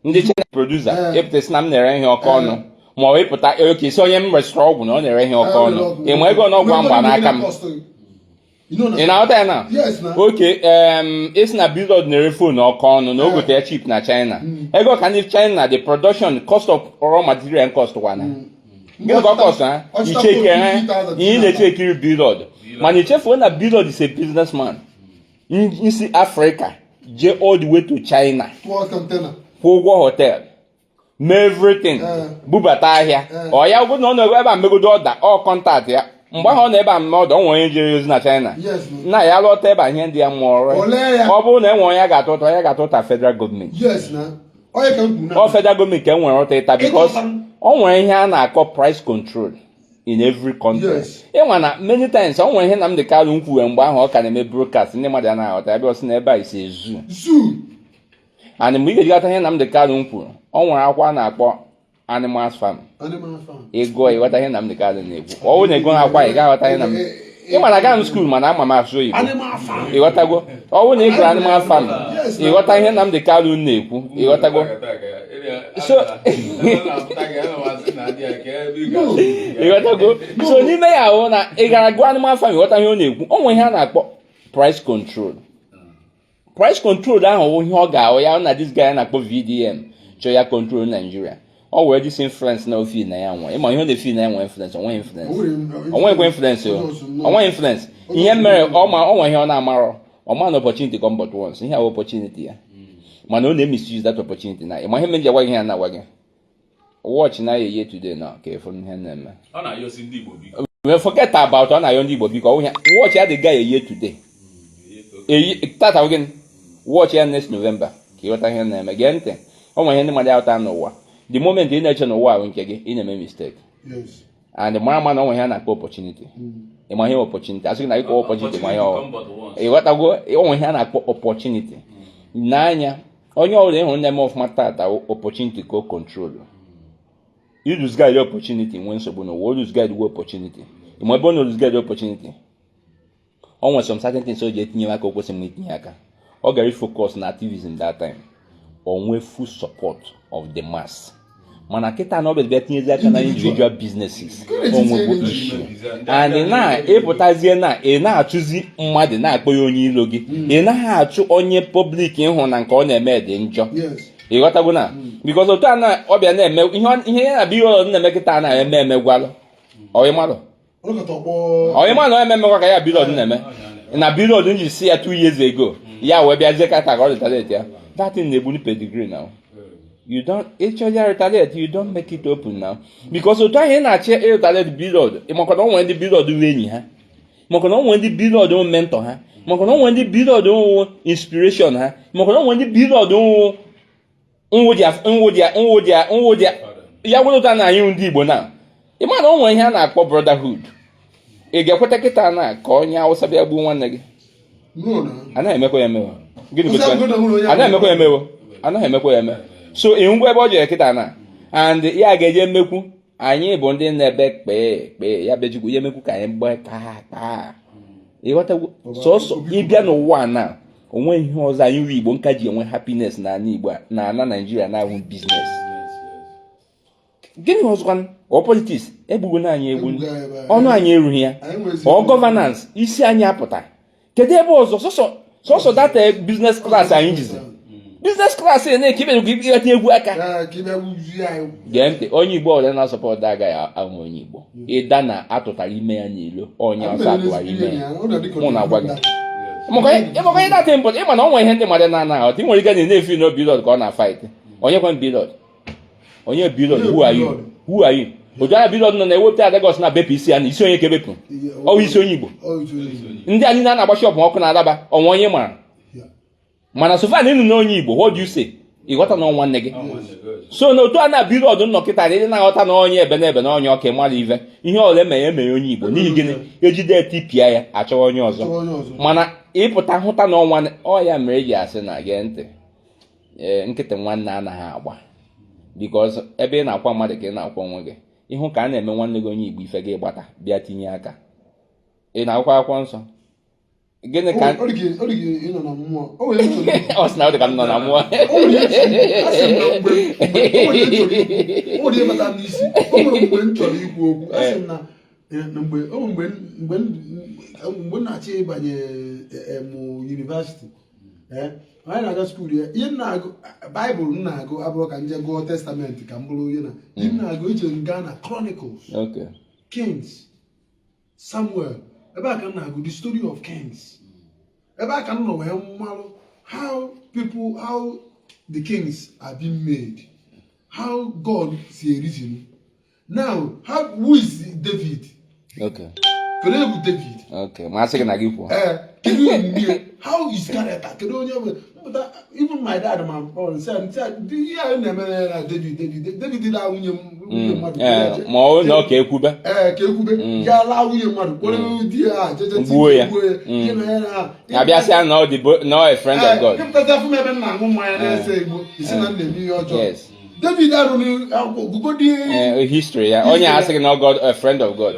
Ndị China producer ịpụta sị na m na-ere ihe oke ọnụ, ma ọ ịpụta oke isi onye m resịrị ọgwụ na ọ na-ere ihe oke ọnụ. Ị ma ego n'ọgwụ ahụ gba n'aka m? Ị na-aghọta ya na? Yes, na. Oke isi na Blord na-ere phone oke ọnụ na o gote ya cheap na China. Ego ka ndị China, the production cost of raw material cost kwana, gịnị ka ọ cost ha? Icheke ha ihe ị na-eche ekiri Blord, mana ichefuo na Blord is a businessman nsi Africa jee all the way to China, Tụọ container. Kwụọ ụgwọ hotel, mee everything, bubata ahịa. Ọ ya bụ na ọ nọ ebe a megodo order, ọ contact ya mgbe ahụ ọ nọ ebe a mme order, ọ nwere onye jere ozi na China. Yes, na. Na ya lọta ebe a, ihe ndị ya mụọ ọrụ. Olee ya? Ọ bụrụ na e nwere onye a ga-atụ ụta, onye ga-atụ ụta, federal gọọmenti. Yes, na. Onye ka m kwuru na. Ọ federal gọọmenti ka e nwere ụta ịta, because Ịtụta. ọ nwere ihe a na-akọ price control in every country. Ịnwa na many times ọ nwere ihe Nnamdi Kanu kwuwe mgbe ahụ ọ ka na-eme broadcast, ndị mmadụ anaghị aghọta ya, bịa ọsị na ebe a isi ezu. Zoo. And mgbe ị ga-ejikọta ihe Nnamdi Kanu kwuru, ọ nwere akwụkwọ a na-akpọ Animals Farm. Animal farm. Ịgụọ, ịghọta ihe Nnamdi Kanu na-ekwu. Ọ bụrụ na ego akwụkwọ, ị gaghọta ihe Nnamdi. Ị mara aga m school, mana ama m asụ oyibo. Animal farm. Ịghọtago? Ọ bụrụ na ị gụrụ Animal Farm, Yes, na. ịghọta ihe Nnamdi Kanu na-ekwu. Ịghọtago? So ịghọtago? So n'ime ya ahụ na ị gara gụọ Animal Farm, ịghọta ihe ọ na-ekwu. O nwere ihe a na-akpọ price control. Price control ahụ wụ ihe ọ ga-ahụ ya na this guy a na-akpọ VDM chọọ ya control Nigeria. Ọ were this influence na ofi na ya nwe. Ịma ihe ọ na-efi na ya nwe influence? Onwe influence, onweghịkwa influence o, onweghị influence. Ihe mere ọ ma ọ nwe ihe ọ na-amarọ, ọ ma na opportunity come but once. Ihe a bụ opportunity ya, mana ọ na-emisuse that opportunity. Na ịma ihe mere m ji agwa gị ihe a na-agwa gị? Watch na ya today na ka ịfụ ihe na-eme. Ọ na-ayọsi ndị Igbo biko. We forget about ọ na-ayọ ndị Igbo biko. Ọ ihe watch ya, the guy eye today, eyi tata gịnị, watch ya next November ka ịghọta ihe na-eme. Gee ntị, ọ nwere ihe ndị mmadụ aghọta n'ụwa. The moment ị na-eche n'ụwa ahụ nke gị, ị na-eme mistake. And mara ama na ọ nwere ihe a na-akpọ opportunity. Ịma ihe opportunity asị gị na ịkpọ opportunity, ma ihe ọ Come but once. Ịghọtago? O nwere ihe a na-akpọ opportunity n'anya onye ọbụla ịhụrụ na-eme ọfụma tata, opportunity ka o control. You lose guide opportunity, nwee nsogbu n'ụwa. O lose guide opportunity. Ịma ebe ọ na lose guide opportunity, o nwere some certain things o ji etinye aka o kwesịrị m itinye aka. Ọ gara focus na activism that time, o nwee full support of the mass. Mana kịta na ọ bịa tinyezi aka na individual businesses, o nwegbo issue. And na ịpụtazie na ị na-achụzi mmadụ, na-akpọ ya onye iro gị, ị naghị achụ onye public ịhụ na nke ọ na-eme dị njọ. Ịghọtago na because otu a na ọbịa na-eme ihe ihe ya na Blord na-eme kịta na-eme emegwalụ ọyịmalụ. Ọlọkọta ọkpọ. Ọyịmalụ eme emegwa ka ya Blord na-eme na Blord ji si ya 2 years ago, ya wee bịazie kata ka ọ retaliate ya. That thing na-egbuni pedigree. Now you don ịchọ ya retaliate, you don make it open now, because otu ahụ ị na-achọ retaliate Blord, maka na o nwere ndị Blord wụ enyi ha, maka na o nwere ndị Blord wụ mentor ha, maka na o nwere ndị Blord wụ inspiration ha, maka na o nwere ndị Blord wụ nwụdịa nwụdịa nwụdịa nwụdịa ya gwụrụ ụta na anyị ndị Igbo na ịma na o nwere ihe a na-akpọ brotherhood. Ị ga-ekweta kịta na ka onye Awụsa bịa gbuo nwanne gị? No, na. Anaghị emekwa ya emewo. Gịnị Ọsọ gosikwa? agụụ na nwere onye. Anaghị emekwa ya emewo, anaghị emekwa ya eme. So ịhụgwa ebe ọ jere kịta na and ya ga-eje mmekwu anyị bụ ndị na-ebe kpee kpee ya bịa ya emekwu ka anyị gbaa kpaa kpaa. Ịghọtagwo? Sọsọ ịbịa n'ụwa na onwe ihe ọzọ anyị nwe Igbo nka ji enwe happiness n'ala Igbo a, na ana Naijiria na-ahụ business. Gịnị ọzọkwanụ? Ọ politics egbugo na anyị egbu. Egbugo anyị ebe a. Ọnụ anyị erughị ya. Anyị nwezi. Ọ governance isi anyị apụta. Kedu ebe ọzọ? Sọsọ sọsọ data business class anyị jizi business class na-eke ibe ịghọta egwu aka. Ee, ka ị bịa gbuzie anyị. Gee ntị, onye Igbo ọbụla na-asupport agaghị ahụ onye Igbo ịda na atụtara ime ya n'ilo onye ọsọ atụwara ime ya. Mụ na-agwa gị, ịmakwa ihe data mpụta. Ịma na ọ nwere ihe ndị mmadụ na-anaghị aghọta. Ị nwere ike na na-efi na Blord ka ọ na-fight. Onye kwe Blord? Onye Blord? Who are you? Who are you? Otu anya Blord nọ na-ewepụta Lagos na bepụ isi ya na isi onye ka ebepụ ọwụ isi onye Igbo. Ọ isi onye Igbo. Ndị a niile a na-agba shop ọkụ na-adaba ọnwa onye mara. Mana so far na ịnụ na onye Igbo, what do you say? Ịghọta na ọ nwanne gị. So na otu a na Blord nọ kịta na ịdị na-aghọta na onye ebe na ebe na onye ọka mara ive ihe ọla emeghe emeghe onye Igbo. N'ihi gịnị? Ejide etipịa ya, achọwa onye ọzọ. Chọwa onye ọzọ. Mana ịpụta hụta na ọnwa ọ ya mere eji asị na gee ntị, ee, nkịtị nwanne anaghị agba, because ebe ị na-akwa mmadụ ka ị na-akwa onwe gị. Ịhụ ka a na-eme nwanne gị onye Igbo ife gị gbata bịa tinye aka. Ị na-akwụkwọ akwụkwọ nsọ. Gịnị ka Ọ dị ka ị nọ na mmụọ. O nwere ihe m chọrọ ikwu. Ọ sị na ọ dị ka m nọ na mmụọ. O nwere ihe m chọrọ ikwu. Asị m na mgbe o nwere ihe m chọrọ ikwu. O nwere ihe batara m n'isi. O nwere mgbe m chọrọ ikwu okwu. Asị m na na mgbe o nwere mgbe m na-achọ ịbanye m university, anyị na-aga school ya, ihe m na-agụ, Baịbụl m na-agụ abụrụ ka m jee gụọ Testament ka m bụrụ ihe na ihe m na-agụ eche m gaa na Chronicles, Kings, Samuel. Ebe a ka m na-agụ the story of kings. Ebe a ka m nọ wee malụ how people, how the kings are being made, how God si reason now, how, who is David? Kedu onye bụ David? Okay, ma asị gị na gị kwuo. Ee, kedu onye bụ, how is character, kedu onye bụ mpụta? Even my dad ma Paul sị sị ihe anyị na-eme na David, David, David la nwunye mmadụ. Ma ọ na ọ ka ekwube. Ee, ka ekwube ya laa nwunye mmadụ, kpọrọ di ya jeje. Gbuo ya. Gbuo ya. Gị na ya na Abịa sị ya na ọ dị na ọ a friend of God. Ịpụtazi afụ m ebe m na-aṅụ mmanya na-ese igbo, isi na m na-eme ihe ọjọọ. David arụrụ akwụkwọ gụgodi. History ya, onye asị gị na ọ God, a friend of God.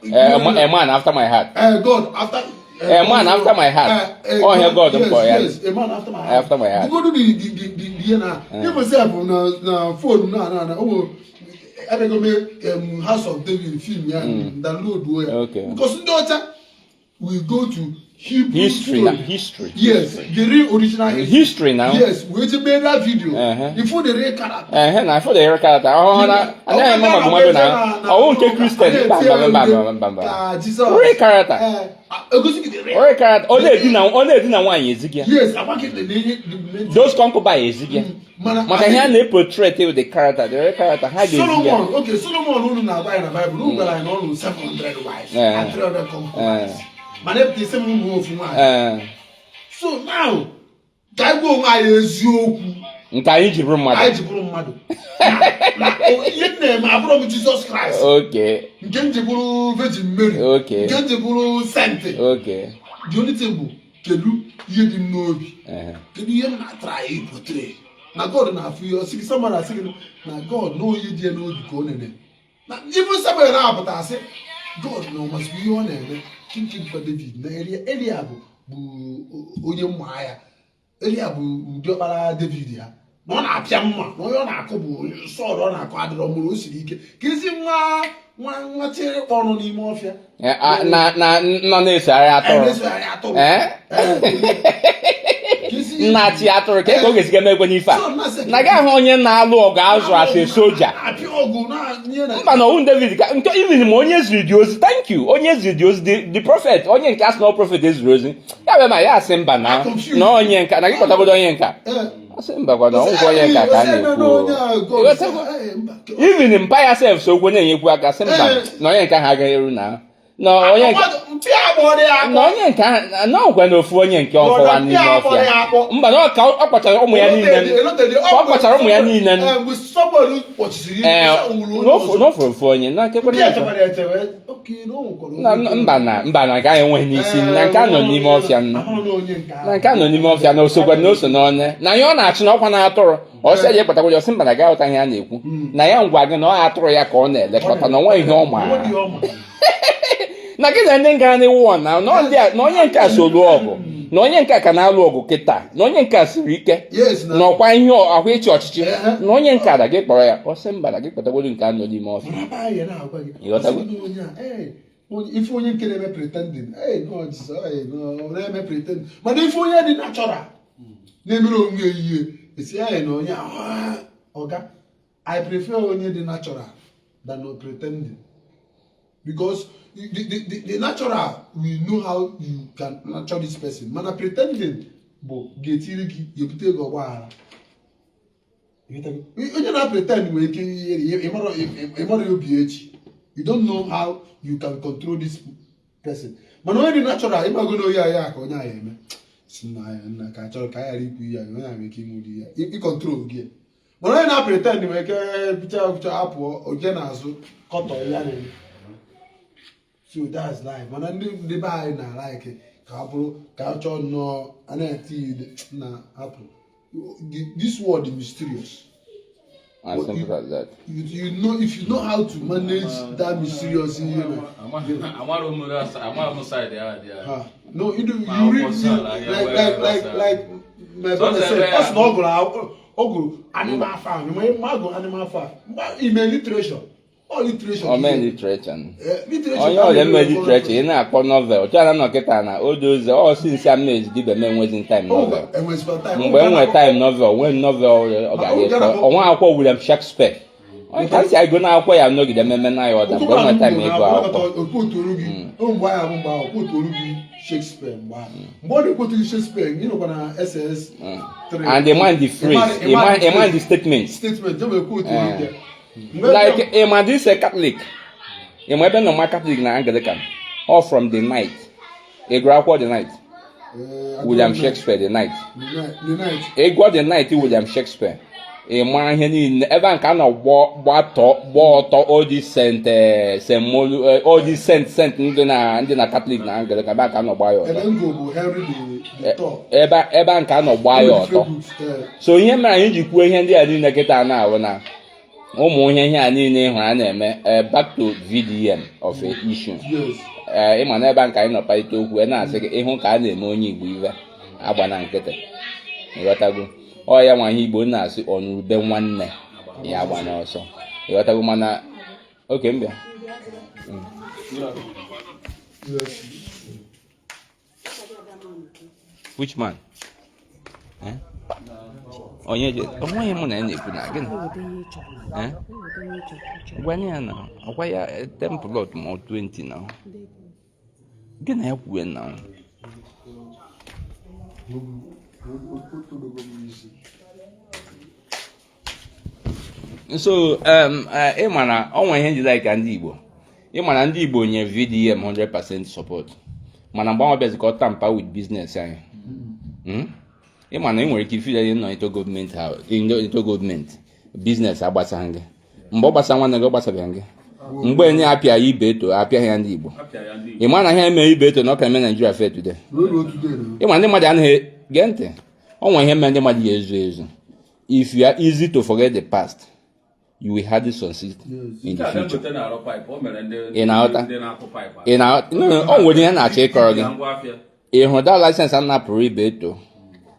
A man after my heart. God after A man after my heart. Oh, here God kpọrọ ya. Yes, a man after my heart. After my heart. Gụgodu the ihe na ịbụ sef na phone na o nwere abịago mee House of David film ya, download ya. Because ndị ọcha, we go to Hebrew History na story. History. Yes, the real original history. History now. Yes, wee je mee that video. Ifu the real character. Ehe, na afọ the real character ọhụrụ na anaghị eme magomado na ọwụ nke Christian. Mba, mba, mba, mba, mba, mba. Ka Jizọs. Real character. Egosi gị the real. Real character. Ọ na-edina nwaanyị, ezighị ya. Yes, agwa gị na ihe the Those concubine, ezighị ya. Mana Maka ihe a na-eportray with the character, the real character, ha ga-ezi ya. Solomon, okay, Solomon unu na-agba anyị na Bible, unu gwara anyị na ọ lụrụ 700 wives and 300 concubines. Mana epụta isi m ụmụ ofu nwaanyị. So now, ka anyị gwa onwe anyị eziokwu. Nke anyị ji bụrụ mmadụ. Anyị ji bụrụ mmadụ. Na ihe m na-eme abụrụ m Jizọs Kraịst. Nke m ji bụrụ Virgin Mary. Nke m ji bụrụ saint. The only thing bụ, kedu ihe dị m n'obi? Kedu ihe m na-atry iportray? Na God na-afụ ihe ọsị gị. Samuel asị gị na God na onye dị ya n'obi ka ọ na-eme. Na even Samuel na-apụta asị God na ọ masịrị ihe ọ na-eme. Kinki bụkwa David na Elia. Elia bụ onye mma agha. Elia bụ ụdị ọkpara David ya na ọ na-apịa mma, na onye ọ na-akụ bụ sọọdụ ọ na-akụ adịrọ mụrụ o siri ike ka ezi nwa nwa nwa chịrị kpọrọ n'ime ọfịa. Na nọ na-esogharị atụrụ. Na-esogharị atụrụ. Ka ezi- Nna-achị atụrụ ka ọ ga-esi ga-emekwe n'ife a So, na-asị- na gị ahụ onye na-alụ ọgụ azụ asị soja. Na-apịa ọgụ na-nye na Mba, na ọwụ David ka nke even ma onye ziri dị ozi. Thank you. Onye ziri dị ozi, the prophet, onye nke asị na ọ prophet eziri ozi ya bịa ma ya asị mba na Confused. na onye nka na gị kpọtagodo onye nka. Asị mba kwa na ọnwụkwa onye nka ka a na-ekwu. Even mpa ya sef so okwu na-enyekwu aka sị mba na onye nke ahụ agaghị eru na onye nke na onye nke ahụ na ọgwa na ofu onye nke ọfọwa n'ime ọfịa. Mba, na ọ ka ọ kpọchara ụmụ ya niile, ka ọ kpọchara ụmụ ya niile. Ee, n'ofu ofu onye na nkekwe na mba na mba na nke ahụ enweghị n'isi na nke a nọ n'ime ọfịa nọ na nke a nọ n'ime ọfịa na osokwa na oso n'onye na ihe ọ na-achị na ọkwa na atụrụ ọsị ya kpatakwa ọsị mba na gaghị ghọta ihe a na-ekwu na ya ngwa gị na ọ atụrụ ya ka ọ na-elekọta na onwe ihe ọ maara na gị na ndị gara n'iwu na ndị na onye nke a so lụọ ọgụ, na onye nke a ka na-alụ ọgụ kịta, na onye nke a siri ike na ọkwa ihe ahụ ịchị ọchịchị, na onye nke a na gị kpọrọ ya ọsị mba na gị kpatagoro nke a nọ n'ime ọfịa. Ịghọtago? Ife onye nke na-eme pretending, hey, no, Jesus, hey, no, ọ na-eme pretend, mana ife onye dị natural na-emere onwe ya ihe esi anyị na onye ahụ, ah, ọga, I prefer onye dị natural than no pretending, because the natural, we know how you can nurture this person, mana pretending bụ ga-etiri gị, ga-ebute gị ọgbaghara. Onye na-pretend nwere ike ịmara ya obi echi. You don't know how you can control this person, mana onye dị natural, ịmago na onye anyị ka onye anyị eme si na ya nna ka achọrọ ka anyị ghara ikwu ihe anyị, onye a nwere ike ime ụdị ihe ịcontrol gị, mana onye na-pretend nwere ike bụcha bụcha apụọ oje n'azụ kọtọ ya na-eme. So that's life. Mana ndị be anyị na-alike ka ọ bụrụ ka a chọọ nnọọ a na-eti na hapụ. This world is mysterious. As simple as that. You know, if you know how to manage that mysterious ihe na Amara m amara m side ya dị ya. Ha, no, you do, Ma you read akwụkwọ you, nsọ ala ya like wee like like gbasara. like my brother Sọsọ said, ebe ọ ya. sị na ọ gụrụ Animal Farm. Ma gụrụ Animal Farm. Mgbe ime literature, ọ literature. Ome literature. Eh, literature. Onye ọrịa mme literature, ị na-akpọ novel otu a na kịta na o dozie ọ sinsi a m na-ejide m enwezi time novel. Enwezikwa time. Mgbe m nwere time novel, nwee novel ọ ga-adị ọnwa akwụkwọ William Shakespeare. Onye ka m si agụ na akwụkwọ ya nọgide mmemme na ya ọda mgbe m nwere time ịgụ akwụkwọ. Okwutoru gị o mgbe ahụ, mgbe ahụ okwutoru gị Shakespeare, mgbe ahụ, mgbe ọ na-ekwotu gị Shakespeare, gị nọkwa na SS 3. And the man, the phrase, a man, the statement. Statement je wee kwotuoru gị. Like ịma this a Catholic, ịma ebe nọ ma Catholic na Anglican, all from The Knight. Ị gụrụ akwụkwọ The Knight, William Shakespeare, The Knight? The Knight. Ị gụọ The Knight, William Shakespeare, ị mara ihe niile ebe a nke a nọ gbatọ gba ọtọ odi Saint Saint Molu odi Saint ndị na Catholic na Anglican, ebe a ka a nọ gbaa ya ọtọ. Ebe ngo bụ Henry the Third. Ebe a nke a nọ gbaa ya ọtọ. So ihe mere anyị ji kwuo ihe ndị a niile kịta na-ahụ na ụmụ ihe a niile ị hụrụ a na-eme, back to VDM of a issue. Ee, ịma na ebe a nke anyị nọ kparịta okwu, na-asị gị ịhụ ka a na-eme onye Igbo ive agba na nkịtị, ịghọtago? Ọ ya nwa ihe Igbo na-asị, ọnụrube nwanne ya agba n'ọsọ, ịghọtago? Mana oke mbịa. Which man? Eh? Onye je onweghị mụ na ya na-ekwu na gịnị? Eh? Gwa ya na ọkwa ya 10 plot ma ọ 20 na gị na ya kwuwe na so ị ma na ọ nwere ihe njide ka ndị Igbo, ị ma na ndị Igbo nye VDM 100% support, mana mgbe ahụ bịazi ka ọ tamper with business anyị. Ị ma na ị nwere ike ifile nọ into gọọmenti, into gọọmenti business agbasaghị gị. Mgbe ọ gbasa nwanne gị, ọ gbasabeghị gị. Mgbe enye apịa ya ibe eto, apịaghị ya ndị Igbo. Apịa ya ndị Igbo. Ị ma na ihe mere ibe eto na ọ ka eme Naijiria fair today? Ruo today na. Ị ma ndị mmadụ anaghị gee ntị. Ọ nwere ihe mere ndị mmadụ ya ezu ezu. If you are easy to forget the past, you will hardly succeed in the Nke a future. Dangote na-arụ pipe, o mere ndị Ị na-aghọta? ndị na-akụ pipe. Ị na no, ọ nwere ihe na-achọ ịkọrọ gị. Na ngwa afịa. Ị hụrụ that license a napụrụ ibe eto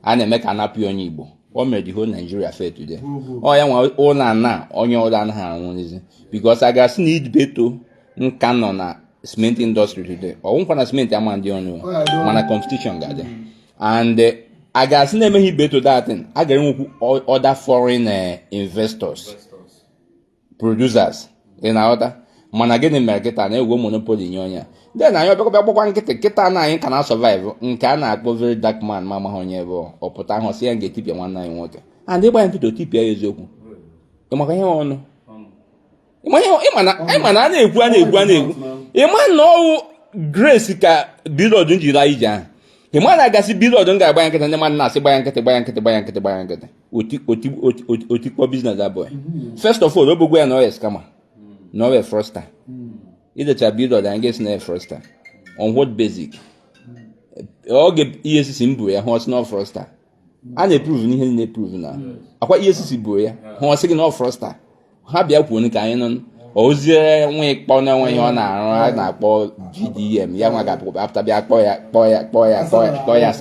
a na-eme ka anapụ ya onye Igbo, o mere the whole Nigeria fair today. Ọ ya nwa ụlọ ana onye ụlọ anaghị arụzi, because a ga-asị na Ibeto nka nọ na cement industry today, ọ nwụkwa na cement ama ndị ọnụ, Ọ ga-adị ọnụ. mana competition ga-adị. And a ga-asị na emeghị Ibeto datin, a ga-enwekwu other foreign investors, producers, ị na-aghọta? Mana gịnị mere kịta na-egwe monopoly nye onye a? Then anyị ọbịakwa gbakwa nkịtị kịta na anyị ka na survive nke a na-akpọ Very Dark Man. Ma amaghị onye ebe ọ pụta ahụ sị ya ga-etipịa nwanne anyị nwoke, and ịgba ya nkịtị, otipịa ya. Eziokwu, ị maka ihe ọnụ ịma na a na-ekwu, a na-ekwu, a na-ekwu, ịma na ọwụ grace ka Blord jiri laa ije ahụ. Ịma na agasị Blord ga-agba ya nkịtị, ndị mmadụ na-asị gba ya nkịtị, gba ya nkịtị, gba ya nkịtị, gba ya nkịtị, otikpọ business that boy. First of all, ogbogbo ya na ọ scammer, na ọ fraudster. Idecha Blord, anyị ga-esi na fraudster on what basic? Oge EFCC m buru ya hụ, ọsị na ọ fraudster. A na-eprove n'ihe niile, prove na akwa EFCC buru ya hụ, ọsị gị na ọ fraudster. Ha bịa kwuo ka anyị nụ ozie nwa ịkpọ na enwe ihe ọ na-arụ a na-akpọ VDM ya nwa ga-apụta bịa kpọọ ya, kpọọ ya, kpọọ ya, kpọọ ya, kpọọ ya,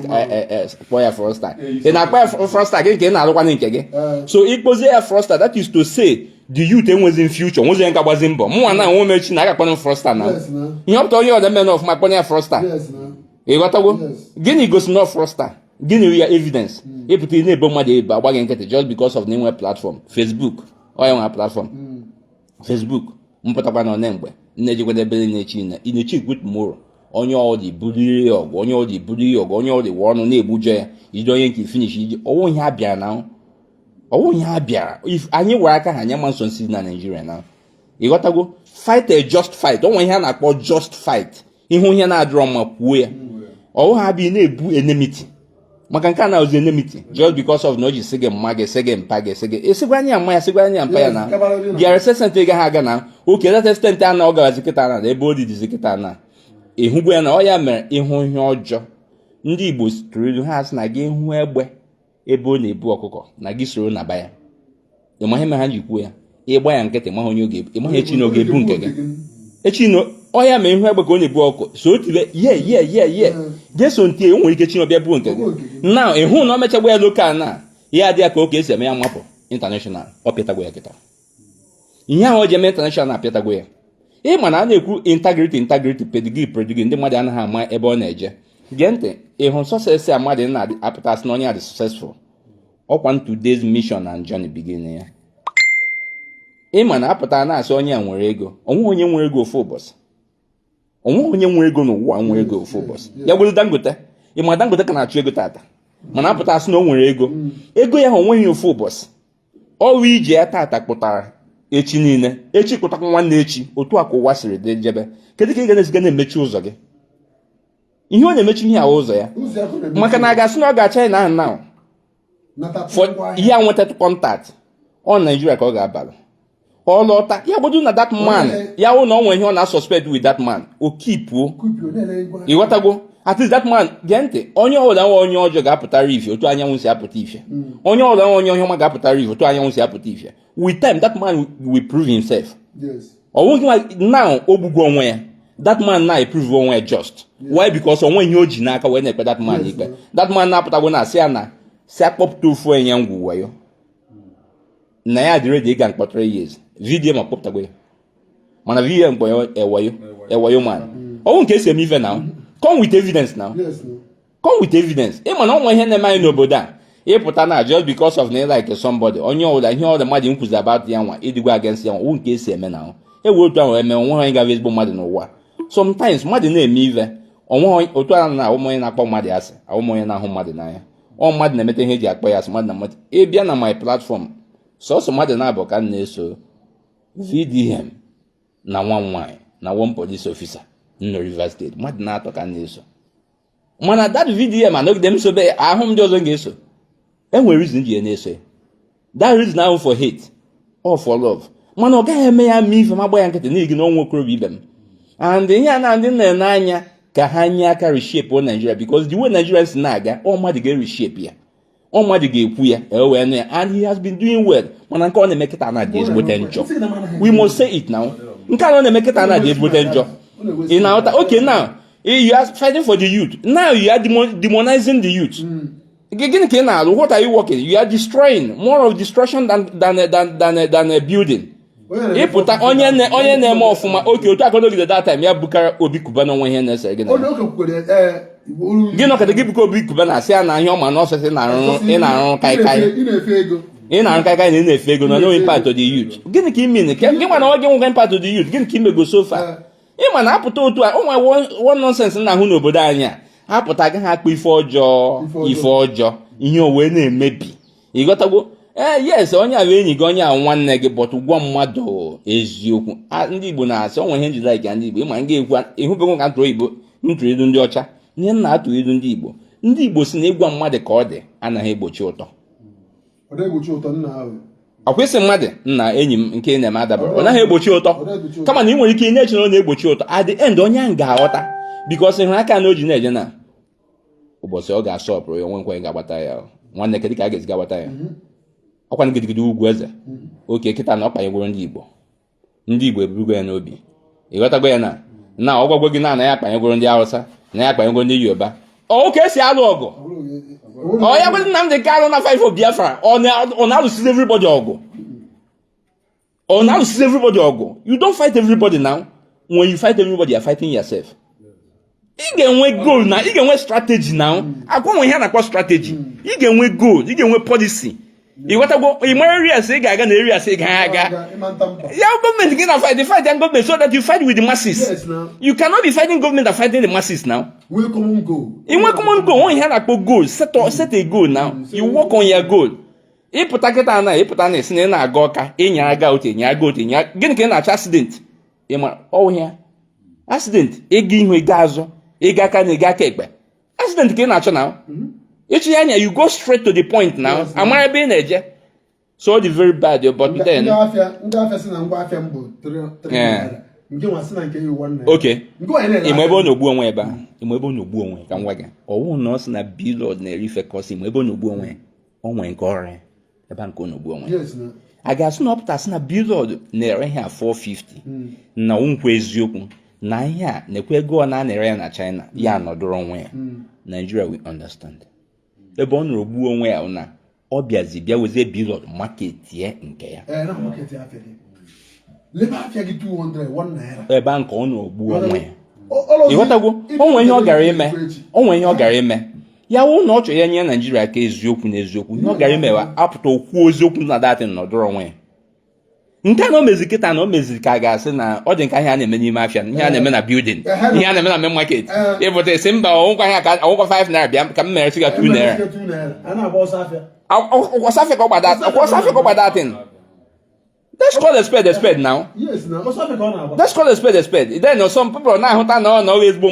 kpọọ ya fraudster. Ị na-akpọ ya fraudster gị nke ị na-arụkwana nke gị. So ikpozie ya fraudster, that is to say the youth enwezi future, nwezi nka gbazi mbọ. Mụnwa na onwe m echi na aga akpọ m fraudster na ihe ọpụta onye ọdọ mmemme ọfụma, kpọnye ya fraudster. Ịghọtago? Gịnị gosi na fraudster? Gịnị ya evidence? Ịpụta ị na-ebo mmadụ ebo, agba gị nkịtị just because of na inwe platform Facebook. Ọ ya nwe platform Facebook mpụtakwa na one mgbe nne jikwado ebe na-echi na ị na-echi ikwu tomorrow. Onye ọ dị buru ihe ọgụ, onye ọ dị buru ihe ọgụ, onye ọ dị wee ọnụ na-egbujọ ya ijide onye nke finish iji ọwụ ihe a bịara na ọwụ ihe a bịara. If anyị were aka ha nye ma nso nsi na Nigeria na, ịghọtago? Fight a just fight. O nwere ihe a na-akpọ just fight. Ihu ihe na-adịrọ mma, kwuo ya. Ọwụ ha bịa na-ebu enmity, maka nke a na-ozi enmity just because of na o ji sị gị mma gị, sị gị mpa gị, sị gị ịsịgwa anya mma ya, sịgwa anya mpa ya na bịara extent ị gaghị aga na oke that extent a na ọ gawazi kịta na ebe o didizi kịta na ịhụgwa ya na ọ ya mere ịhụ ihe ọjọọ. Ndị Igbo tụrụ ilu, ha sị na gị hụ egbe ebe ọ na-ebu ọkụkọ, na gị soro na ba ya. Ịma ihe mere ha ji kwuo ya? Ịgba ya nkịtị, maghị onye oge, ịmaghị echi na oge ebu nke gị, echi na ọya ma ihu egbe ka ọ na-ebu ọkụ so otibe ye ye ye ye ga-eso ntie. O nwere ike chi na ọbịa buo nke gị na ịhụ na o mechagwa ya local, na ya adị ya ka oke esi eme ya mapụ international. Ọ pịatagwo ya kịta. Ihe ahụ o ji eme international na-apịatagwo ya. Ịma na a na-ekwu integrity, integrity, pedigree, pedigree, ndị mmadụ anaghị ama ebe ọ na-eje. Gee ntị, ịhụ success a mmadụ na-apụtasị na onye a dị successful, ọkwa today's mission and journey begin ya. Ịma na apụta na-asị onye a nwere ego, onweghị onye nwere ego ofu ụbọchị. Onweghị onye nwere ego n'ụwa nwere ego ofu ụbọchị. Ya gwere Dangote, ịma Dangote ka na-achụ ego tata, mana apụta asị na o nwere ego. Ego ya ahụ onweghị ofu ụbọchị. Ọrụ ije ya tata kpụtara echi niile, echi kpụtakwa nwanne echi. Otu a ka ụwa siri dị jebe. Kedu ka ị ga na-esiga na-emechi ụzọ gị? Ihe ọ na-emechi ihe ahụ ụzọ ya, Ụzọ ya ka ọ na-emechi. Maka na a ga-asị na ọ ga China ahụ now nata for ngwaahịa. Ihe a nweta contact ọ Nigeria ka ọ ga-abalụ. Ọ lọta ya gbodo na that man ya wụ na ọ nwere ihe ọ na-suspect with that man, o kipuo. Kupio na-ele ngwaahịa. Ịghọtago? At least that man, gee ntị, onye ọbụla nwe onye ọjọọ ga-apụtara ife otu anyanwụ si apụta ife. Onye ọbụla nwe onye ọma ga-apụtara ife otu anyanwụ si apụta ife. With time, that man will prove himself. Ọ bụghị nwa now o gbugo onwe ya. That man now prove onwe ya just. Why? Because onwe ihe o ji n'aka wee na-ekpe that man ikpe. That man na-apụtagwo na asị ya na si akpọpụta ofu onye ngwu wayo na ya dị ready ịga mkpọ 3 years. Video ma kpọpụtagwo ya, mana video mkpọ ya ewayo ewayo man. Ọnwụ nke esi eme ife now, come with evidence now. Yes, no. Come with evidence. Ịma na ọnwa ihe na-eme anyị n'obodo a, ịpụta na just because of na ị like somebody, onye ọbụla, ihe ọbụla mmadụ nkwuzi about ya nwa ịdịgwa against ya nwa. Ọwụ nke esi eme na ewe otu ahụ eme onwe onye ga-abụ ezigbo mmadụ n'ụwa. Sometimes mmadụ na-eme ive onwe otu a na ahụ onye na-akpọ mmadụ asị, ahụ onye na-ahụ mmadụ n'anya. Ọ mmadụ na-emeta ihe eji akpọ ya asị. Mmadụ na mmadụ ịbịa na my platform, sọsọ mmadụ na-abụ ka m na-eso: VDM na nwa m nwaanyị na one police officer nọ Rivers State. Mmadụ na-atọ ka m na-eso, mana that VDM anọgide m sobe ahụ m ndị ọzọ ga-eso. Enwere reason ji ya na-eso ya. That reason ahụ for hate or for love, mana ọ gaghị eme ya mee ife ma gba ya nkịtị n'ihi na ọnwa okorobịa ibe m. And ihe a na ndị na-ene anya ka ha nye aka reshape Nigeria, because the way Nigeria si na-aga, ọ mmadụ ga-reshape ya, ọ mmadụ ga-ekwu ya e wee nụ ya. And he has been doing well, mana nke ọ na-eme kịta na-adị ezigbote njọ. We must say it now. Nke a ọ na-eme kịta na-adị ezigbote njọ. Ị na-aghọta? Okay, now you are fighting for the youth. Now you are demonizing the youth. Gịnị ka ị na-alụ? What are you working? You are destroying, more of destruction than a building. Ịpụta onye na-eme ọfụma oke otu akọnogide that time ya bukara Obi Kuba na onwe ihe na-ese gị na Onye oke kwukwere ee olu. Gị nọkọta gị buka Obi Kuba na asị ya na ihe ọma na ọsịsị na-arụ, ị na-arụ kaikai. Ị na-efe ego. Ị na-arụ kaikai na ị na-efe ego na no impact to the youth. Gịnị ka ị mean? Gị nwa na nwa gị nwekwa impact to the youth? Gịnị ka imego so far? Ịma na apụta otu a onwe one nonsense na-ahụ n'obodo anyị a, apụta agaghị akpọ ife ọjọọ ife ọjọọ, ihe o wee na-emebi. Ịghọtagwo? Ee, yes, onye a bụ enyi gị, onye a nwanne gị, but gwa mmadụ eziokwu. Ndị Igbo na-asị onwe ihe njide ka ndị Igbo ịma nga ekwu ịhụbegwo ka ntụrụ oyibo ntụrụ ilu ndị ọcha. Ihe m na-atụ ilu ndị Igbo, ndị Igbo si na ịgwa mmadụ ka ọ dị anaghị egbochi ụtọ. Ọ na-egbochi ụtọ nna ahụ. Ọ kwesị mmadụ nna enyi m nke ị na-eme adabara, ọ naghị egbochi ụtọ. Ọ na-egbochi ụtọ. Kama na ị nwere ike ị na-eche na ọ na-egbochi ụtọ, at the end onye ahụ ga-aghọta, because ịhụrụ aka na o ji na-eje na ụbọchị ọ ga-asọpụrụ ya onwe nkwenye ga-agbata ya. Nwanne, kedu ka a ga-esi gagbata ya? Ọkwa gidigidi ugwu eze oke kịta na ọ kpanyegworo ndị Igbo, ndị Igbo eburugo ya n'obi. Ịghọtago ya? Na ọ gwagwo gị na na ya akpanyegworo ndị Hausa, na ya akpanyegworo ndị Yoruba. Ọ ka esi alụ ọgụ ọ ya bụ Nnamdị Kanụ na fight for Biafra. Ọ na-alụsizi everybody ọgụ, ọ na-alụsizi everybody ọgụ. You don't fight everybody now. When you fight everybody, you are fighting yourself. Ị ga-enwe goal na ị ga-enwe strategy now. Akwa nwe ihe a na-akpọ strategy. Ị ga-enwe goal, ị ga-enwe policy. Ịghọtago? Ị mara areas ị ga-aga na areas ị gaghị aga. Ịma nta mba. Ya gọọmenti gị na fight the fight and government so that you fight with the masses. Yes, na. You cannot be fighting government and fighting the masses now. Nwee common goal. Inwe common goal, nwe ihe a na-akpọ goal. Set a goal now. You work on your goal. Ịpụta kịta na ịpụta na esi na ị na-aga ọka, ịnya aga otu, ịnya aga otu, ịnya gịnị ka ị na-achọ? Accident. Ịma ọwụ ya accident, ịga ihu, ịga azụ, ịga aka na ịga aka ekpe, accident ka ị na-achọ na ịchụ ya anya. You go straight to the point now. Amara ebe ị na-eje. So ọ dị very bad, but then Ndị afịa si na ngwa afịa m bụ 3 naira, nke nwa si na nke ya 1 naira. Nke nwa na-ere. Ịma ebe ọ na-ogbu onwe ebe a? Ịma ebe ọ na-ogbu onwe? Ka m gwa gị, ọwụ na ọ sị na Blord na-erife kọsi. Ịma ebe ọ na-ogbu onwe? O nwere nke ọrịa ebe a nke ọ na-ogbu onwe. Yes, na. A ga-asị na ọ pụtasị na Blord na-ere ihe a 450 na nkwa eziokwu na ihe a na-ekwe ego ọ na-ere ya na China, ya nọdụrụ onwe ya. Nigeria will understand. Ebe ọ nọrọ gbuo onwe ya na ọ bịazi bịa wezie Blord marketie nke ya. Ee, na market afịa gị, lebe afịa gị 200 1 naira. Ebe a nke ọ nọrọ gbuo onwe ya. Ọlọzi- Ịghọtago, o nwere ihe ọ gara ime, o nwere ihe ọ gara ime. Ya wụ na ọ chọrọ ya nye Naijiria aka eziokwu na eziokwu, ihe ọ gara ime wa apụta okwu eziokwu na datin nọdụrụ onwe ya. Nke a na o meziri kịta na o meziri ka a ga-asị na ọ dị nka ihe a na-eme n'ime afịa, ihe a na-eme na building, ihe a na-eme na main market. Ịpụta esi mba, ọnwụkwa ihe ka ọnwụkwa 5 naira, bịa ka m mere siga 2 naira. 2 naira, a na-agba ọsọ afịa. Ọsọ afịa ka ọ gbada, ọsọ afịa ka ọ gbada thing. Let's call a spade a spade now. Yes, na ọsọ afịa ka ọ na-agba. Let's call a spade a spade. Then some people na-ahụta na ọ ezigbo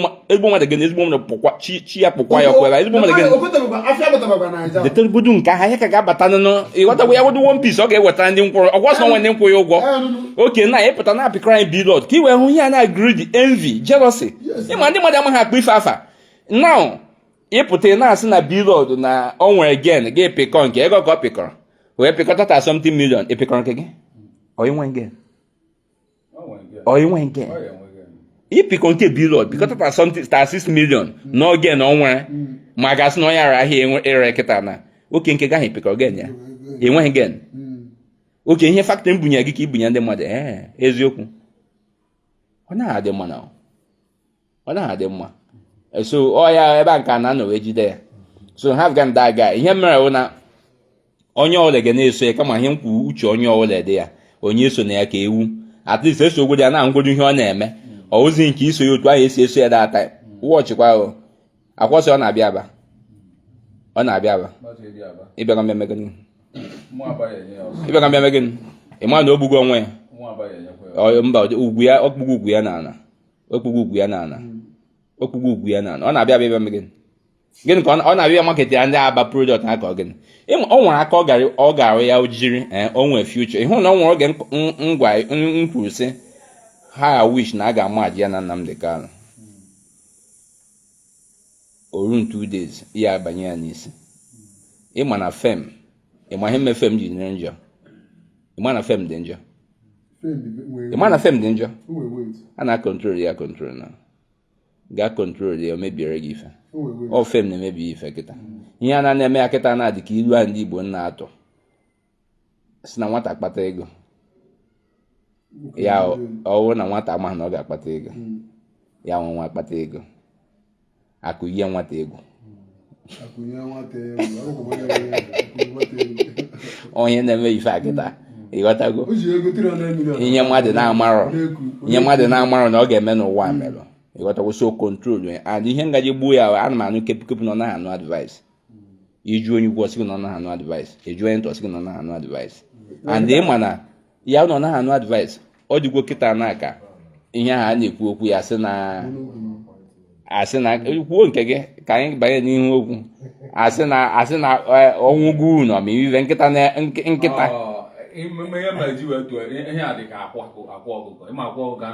mmadụ gị na ezigbo mmadụ pụkwa chi chi ya pụkwa ya ọkụ ebe a, ezigbo mmadụ gị. Ogotabekwa afịa, gotabekwa Naija. Detegodu nke ahụ ahịa ka ga-abata nụnụ. Ịghọtagwo ya wodu one piece ọ ga-ewetara ndị nkwụrụ ọgwọ sọ nwe ndị nkwụ ya ụgwọ. Oke na ịpụta na apịkọrọ anyị Blord ka ị wee hụ ihe a na greed, envy, jealousy. Ịma ndị mmadụ amaghị akpa ife afa now. Ịpụta ị na-asị na Blord na o nwere gain gị pịkọ nke ego ka ọ pịkọrọ wee pịkọta something million, ịpịkọrọ nke gị, ọ inwe gain, ọ inwe gain. Ịpịkọ nke Blord pịkọta something 36 million n'oge na ọ nwere ma gasị na onye ara ahịa ere kịta na oke nke gaghị pịkọ gain ya, enweghị gain. Oke ihe factory m bunye gị ka ibunye ndị mmadụ. Ee, eziokwu, ọ naghị adị mma na ọ naghị adị mma. So ọ ya ebe a nke a na-anọ wee jide ya. So have gan that guy. Ihe mere bụ na onye ọbụla ga na-eso ya, kama ihe m kwuru uche onye ọbụla dị ya, onye so na ya ka ewu at least eso ogodi ya na-ahụgodo ihe ọ na-eme. Ọ wụzi nke iso ya otu ahụ esi eso ya data wọchịkwa ahụ akwọsị. Ọ na-abịa aba, ọ na-abịa aba. Ịbịa mbịa gịnị? Ịbịa mbịa gịnị? Ị ma na o gbugo onwe ya. Ọ mba, ugwu ya, ọ kpụgo ugwu ya n'ala, o kpụgo ugwu ya n'ala, o kpụgo ugwu ya n'ala. Ọ na-abịa abịa ịbịa gịnị? Gịnị ka ọ na-abịa market ya ndị Aba product ha ka ọ gịnị? Ọ nwere aka ọ gara ọ gara ya jiri ee, o nwere future. Ịhụ na ọ nwere oge ngwa m kwuru sị ha wish na a ga-amaji ya na Nnamdi Kanu orun 2 days ya abanye ya n'isi. Ịma na fame, ịma ihe mme fame ji dị njọ, ịma na fame dị njọ. Ịma na fame dị njọ. A na-acontrol ya control na gaa control ya, o mebiere gị ife. Ọ fame na-emebi ife kịta. Ihe a na-eme ya kịta na-adị ka ilu a ndị Igbo na-atụ si na nwata kpata ego ya, ọ bụrụ na nwata amaghị na ọ ga-akpata ego ya, nwe nwa akpata ego, akụ yie nwata egwu. Akụnye nwata egwu, akwụkwọ nwata egwu, akụnye nwata egwu. Onye na-eme ife a kịta, ịghọtago? O ji ego 300 million. Ihe mmadụ na-amarọ, Na-eku. ihe mmadụ na-amarọ na ọ ga-eme n'ụwa a merụ, ịghọtago? So control ya. And ihe ngaji gbuo ya, ana m anụ kepụkepụ na ọ naghị anụ advice. Iju onye ukwu, ọsị gị na ọ naghị anụ advice. Eju onye ntọ, ọsị gị na ọ naghị anụ advice. And ị ma na ya na ọ naghị anụ advice, ọ dịgwo kịta na aka ihe ahụ a na-ekwu okwu ya sị na asị na kwuo nke gị ka anyị banye n'ihu okwu. Asị na ọnwụ gwu na ọmịive nkịta na nkịta. Ihe mere ji wee tụọ ihe a dị ka akwa ọkụkọ, ịma akwa ọkụkọ.